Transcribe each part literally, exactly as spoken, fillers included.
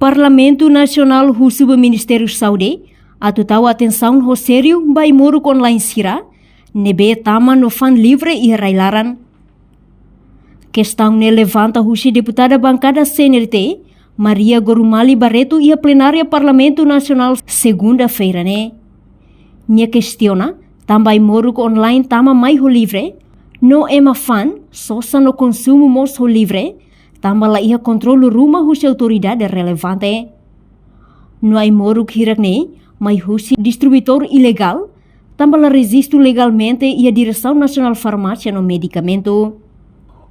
Parlamentu Nasionál husu ba Ministériu Saúde atu tau atensaun ho sériu ba ai-moruk online sira ne'ebé tama no fa'an livre iha rai-laran. Kestaun ne'e levanta husi deputada bankada C N R T, Maria Gorumali Barreto, iha plenária Parlamentu Nasionál segunda-feira ne'e. Nia kestiona tanba ai-moruk online tama mai ho livre, no ema fa'an, sosa no konsumu mós ho livre, tanba la iha kontrolu ruma husi autoridade relevante. No ai-moruk hirak ne'e mai husi distribuidór ilegál, tanba la rejistu legalmente iha Diresaun Nasionál Farmásia no Medikamentu.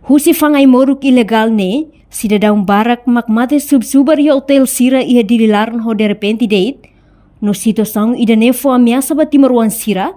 Husi fa'an ai-moruk ilegál ne'e, sidadaun barak mak mate subsubar iha otél sira iha Dili laran ho derrepente de'it, no situasaun ida-ne'e fó ameasa ba timoroan sira,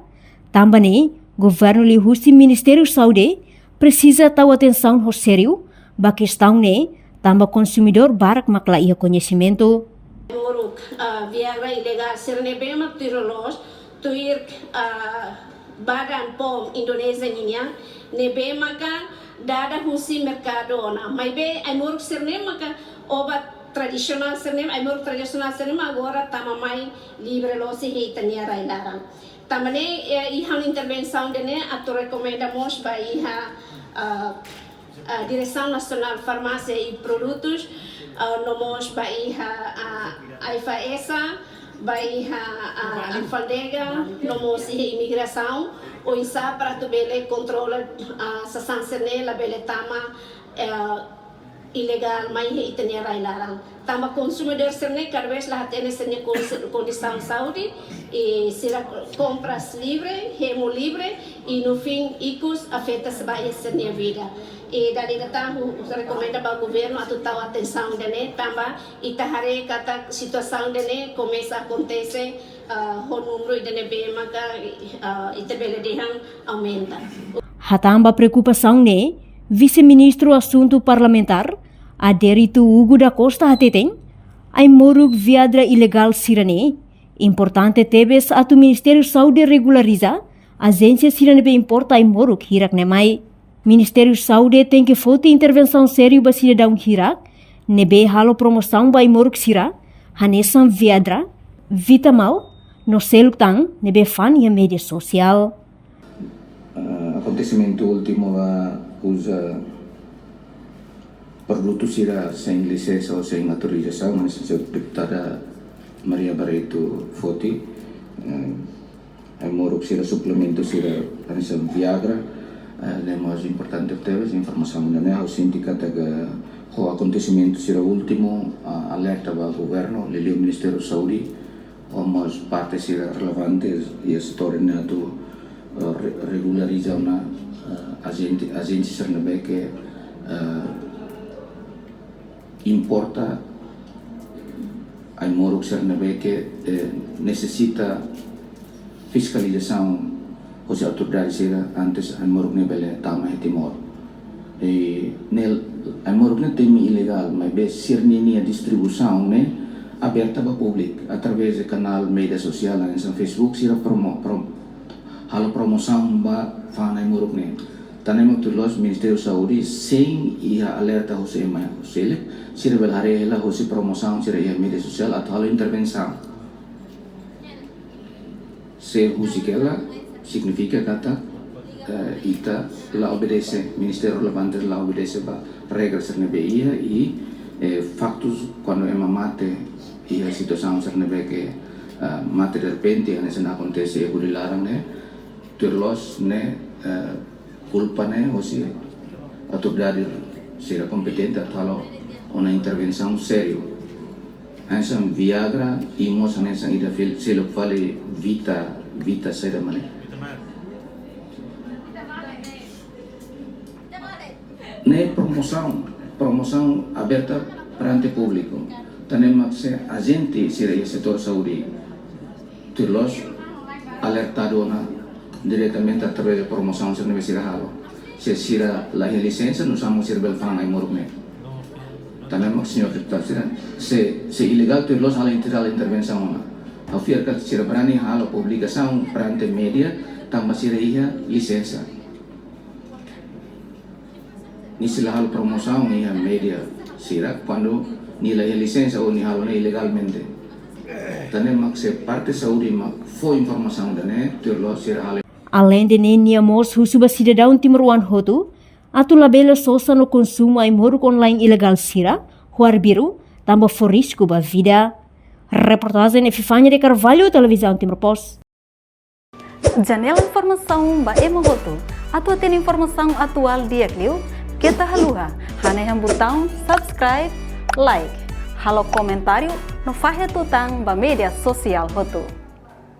tanba ne'e, governu liuhusi Ministériu Saúde presiza tau atensaun ho sériu ba kestaun ne'e, tanba konsumidór barak mak la iha koñesimentu. Ai-moruk, ah, Viagra ilegál sira ne'ebé mak tuir loloos, tuir, ah, Badan pom Indonézia ninian, ne'ebé maka dada husi merkadu ona. Maibé ai-moruk sira-ne'e maka obat tradisionál sira-ne'e, ai-moruk tradisionál sira-ne'e mak agora tama mai livre loos iha ita-nia rai-laran. Tanba ne'e, eh, iha ha'u-nia intervensaun ida-ne'e atu rekomenda mós ba iha, ah, ah, Diresaun Nasionál Farmásia i Produtus, ah, no mós ba iha, ah, AIFAESA, ba iha, ah, Alfándega, no mós iha Imigrasaun, oinsá para atu bele kontrola, ah, sasán sira-ne'e labele tama, eh, ilegál mai iha ita-nia rai-laran. Tanba konsumidór sira-ne'e kada vez la hatene sira-nia kondis-, kondisaun saúde, i sira kompras livre, hemu livre, i no fin ikus afeta ba sira-nia vida. I dala ida tan ha'u rekomenda ba governu atu tau atensaun ida-ne'e, tanba ita haree katak situasaun ida-ne'e komesa akontese, ah, ho númeru ida ne'ebé maka, ah, ita bele dehan aumenta. Hatán ba preokupasaun ne'e, Vise-Ministru Asuntu Parlamentár, Adérito Hugo da Costa hateten, ai-moruk Viagra ilegál sira-ne'e importante tebes atu Ministériu Saúde regulariza ajénsia sira ne'ebé importa ai-moruk hirak ne'e mai. Ministériu Saúde tenke foti intervensaun sériu ba sidadaun hirak ne'ebé halo promosaun ba ai-moruk sira, hanesan Viagra, Vitamal, no seluk tan ne'ebé fa'an iha média sosiál. Ah, akontesimentu últimu ba uza produtu sira sein lisensa ou sein autorizasaun, hanesan deputada Maria Barreto foti, eh, ai-moruk sira, suplementu sira hanesan Viagra, eh, ne'e mós importante tebes, informasaun ida-ne'e ha'u sente katak ho akontesimentu sira últimu, ah, alerta ba governu, liuliu Ministériu Saúde, ho mós parte sira relevante iha setór ne'e atu, eh, re-, regulariza ona, eh, ajente, ajente sira ne'ebé ke, eh, importa ai-moruk sira ne'ebé ke, eh, nesesita fiskalizasaun hosi autoridade sira antes ai-moruk ne'e bele tama iha Timor. I ne'e ai-moruk ne'e temi ilegál, maibé sira-ninia distribuisaun ne'e aberta ba públiku através de kanál média sosiál, hanesan Facebook, sira promo-, prom-, halo promosaun ba fa'an ai-moruk ne'e. Tan ne'e mak tuir loos Ministériu Saúde sein iha alerta hosi ema seluk, sira bele haree hela hosi promosaun sira iha média sosiál atu halo intervensaun. Se husik hela, signifika katak, eh, ita la obedese, ministériu relevante la obedese ba regra sira ne'ebé iha i, eh, faktus kuandu ema mate iha situasaun sira ne'ebé ke, eh, mate derrepente, hanesan akontese iha Dili laran ne'e, tuir loos ne'e, eh, kulpa ne'e hosi autoridade sira kompetente atu halo ona intervensaun sériu. Hanesan Viagra, i mós hanesan ida fil-, seluk fali Vita, Vita saida mak ne'e. Ne'e promosaun, promosaun aberta perante públiku. Tan ne'e mak se ajente sira iha setór saúde tuir loos alertadu ona diretamente através de promosaun sira ne'ebé sira halo. Se sira la iha lisensa, nusá mak sira bele fa'an ai-moruk ne'e? Tan ne'e mak señór deputadu sira, se, se ilegál tuir loos halo inter-, halo intervensaun ona. Ha'u fiar katak sira brani halo publikasaun perante média tanba sira iha lisensa. Nia sei la halo promosaun iha média sira kuandu Nia la iha lisensa ou nia halo ne'e ilegalmente. Tan ne'e mak se parte saúde mak fó informasaun ida-ne'e, tuir loloos sira halo. Aleinde ne'e, nia mós husu ba sidadaun timoroan hotu atu labele sosa no konsumu ai-moruk online ilegál sira, ho arbiru, tanba fó risku ba vida. Reportajen Epifania de Carvalho, Televizaun Timor Post. Janela informasaun ba ema hotu. Atu hatene informasaun atuál di'ak liu, keta haluha hanehan butaun subscribe, like, halo komentáriu no fahe tutan ba média sosiál hotu.